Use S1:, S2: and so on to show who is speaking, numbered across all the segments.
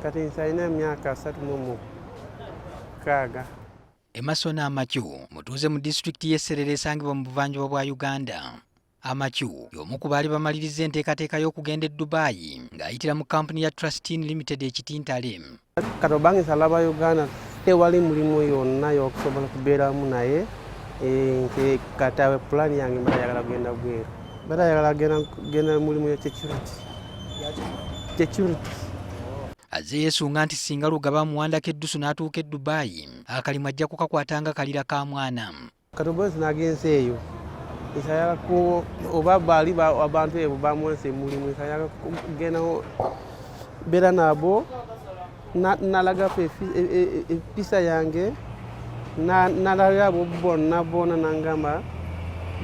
S1: Kati nsi alina emyaka 36.
S2: Emerson Amakyu mutuuze mu disitulikiti y'e Serere esangibwa mu buvanjuba bwa Uganda. Amakyu y'omu ku baali bamaliriza enteekateeka y'okugenda e Dubai ng'ayitira mu kampuni ya Trustine Limited e Kitintale.
S1: Kati obanga nsalaba Uganda tewali mulimu yonna y'okusobola kubeeramu, naye nti kati awe pulaani yange mbadde ayagala kugenda bweru, mbadde ayagala genda mulimu ya security.
S2: Azze yeesunga nti singa Lugaba amuwandako eddusu n'atuuka e Dubai, akalimu ajja kukakwata nga kalira ka mwana.
S1: Kati oba nagenze eyo nsayala ku oba baali abantu ebo bamuwensa emulimu, nsayala kugenda beera nabo, nalaga episa yange, nalaga abo bonna bonna, nangamba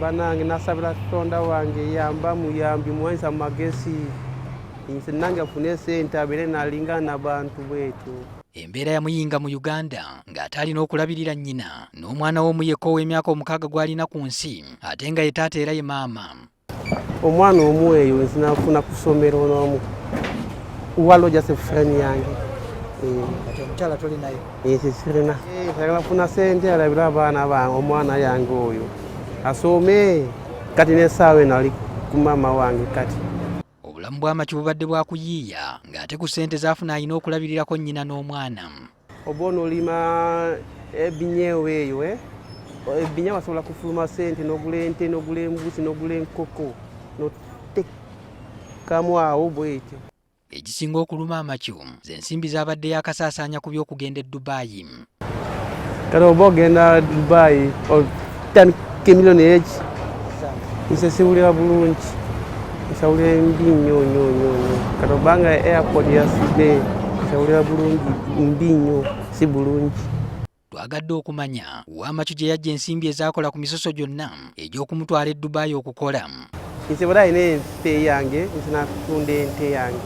S1: banange, nasabira Katonda wange yamba muyambi muwanisa magesi nse nange afune sente abeere nalinga nabantu bwetyo.
S2: Embeera yamuyinga mu Uganda ng'ate alina okulabirira nnyina n'omwana w'omu yekka ow'emyaka 6 gw'alina ku nsi, ate nga ye taata era ye maama.
S1: Omwana omu eyo nsinafuna ku ssomero n'omu waliwo just friend yange.
S3: Kati omukyala toli naye?
S1: Sirina. Njagala kufuna sente alabire abaana bange, omwana yange oyo asome. Kati n'essaawa eno ali ku maama wange kati.
S2: Obulamu bw'Amakyu bubadde bwa kuyiiya ng'ate ku ssente z'afuna alina okulabirirako nnyina n'omwana.
S1: Oba onoolima ebinyeewo eyo, ebinyeewo basobola kufuluma sente, n'ogula ente, n'ogula embuzi, n'ogula enkoko, n'oteekamu awo bwetyo.
S2: Ekisinga okuluma Amakyu ze nsimbi z'abadde yakasaasaanya ku by'okugenda e Dubai.
S1: Kati oba ogenda Dubai otandika emiliyoni eki, nse siwulira bulungi, nsawulira mbi nnyo nnyo nnyo nnyo. Kati obanga airport yasibbe, nsawulira bulungi mbi nnyo, si bulungi.
S2: Twagadde okumanya wa Amakyu gye yajja ensimbi ezaakola ku misoso gyonna egy'okumutwala e Dubai okukola.
S1: Nse bwera alina ente yange, nse natunda ente yange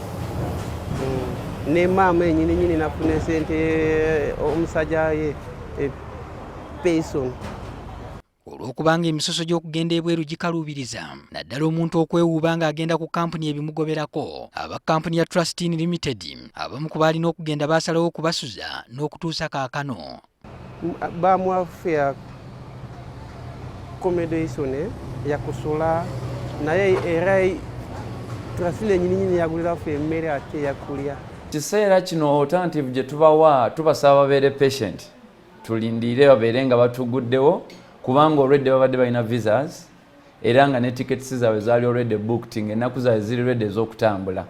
S1: ne maama enyini nyini, nafuna esente omusajja ye person.
S2: Olw'okubanga emisoso gy'okugenda ebweru gikaluubiriza naddala omuntu okwewuuba ng'agenda ku kampuni ebimugoberako, aba kampuni ya Trustine Limited abamu ku baalina okugenda baasalawo okubasuza n'okutuusa kaakano.
S1: Bamuwa fare, accommodation yakusula, naye era Trustine enyini nyini yagulira ffe emmere ate yakulya.
S4: Kiseera kino alternative gye tubawa, tubasaba babeere patient, tulindiire babeere nga batuguddewo, kubanga olwedde babadde balina visas era nga ne tickets zaabwe zaali already booked, ng'ennaku zaabwe ziri ready ez'okutambula.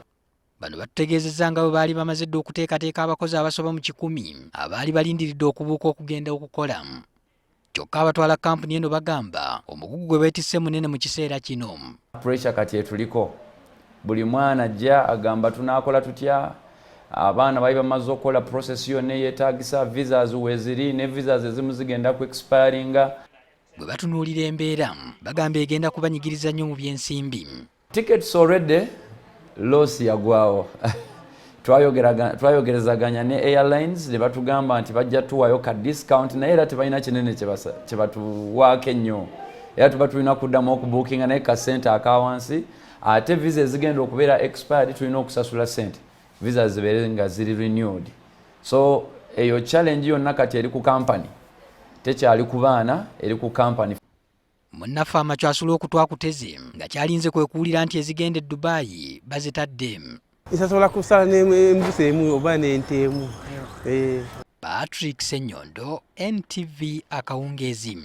S2: Bano batutegeezezza nga bwe baali bamaze dda okuteekateeka abakozi abasoba mu 100 abaali balindiridde okubuuka okugenda okukola. Kyokka abatwala kampuni eno bagamba omugugu gwe beetisse munene mu kiseera kino.
S4: Pressure kati etuliko, buli mwana ajja agamba tunaakola tutya? Abaana bali bamaze okukola process yonna eyeetagisa, visas weeziri, ne visas ezimu zigenda ku expiringa.
S2: Bwe batunuulira embeera, bagamba egenda kubanyigiriza nnyo mu byensimbi.
S4: Tickets already loss yagwawo. Twayogerezaganya ne airlines ne batugamba nti bajja tuwayo ka discount, naye era tebalina kinene kye batuwaako ennyo, era tuba tulina kuddamu okubuukinga naye ka sente aka wansi. Ate visa ezigenda okubeera expired, tulina okusasula sente visa zibeere nga ziri renewed. So eyo challenge yonna kati eri ku company, tekyali ku baana, eri ku company.
S2: Munnaffe Amakyu asula okutwakuteze nga kyalinze kwe kuwulira nti ezigenda e Dubai bazitadde.
S1: Nsasobola kusala n'embuzi emu oba n'ente emu.
S2: Patrick Ssenyondo, NTV akawungeezi.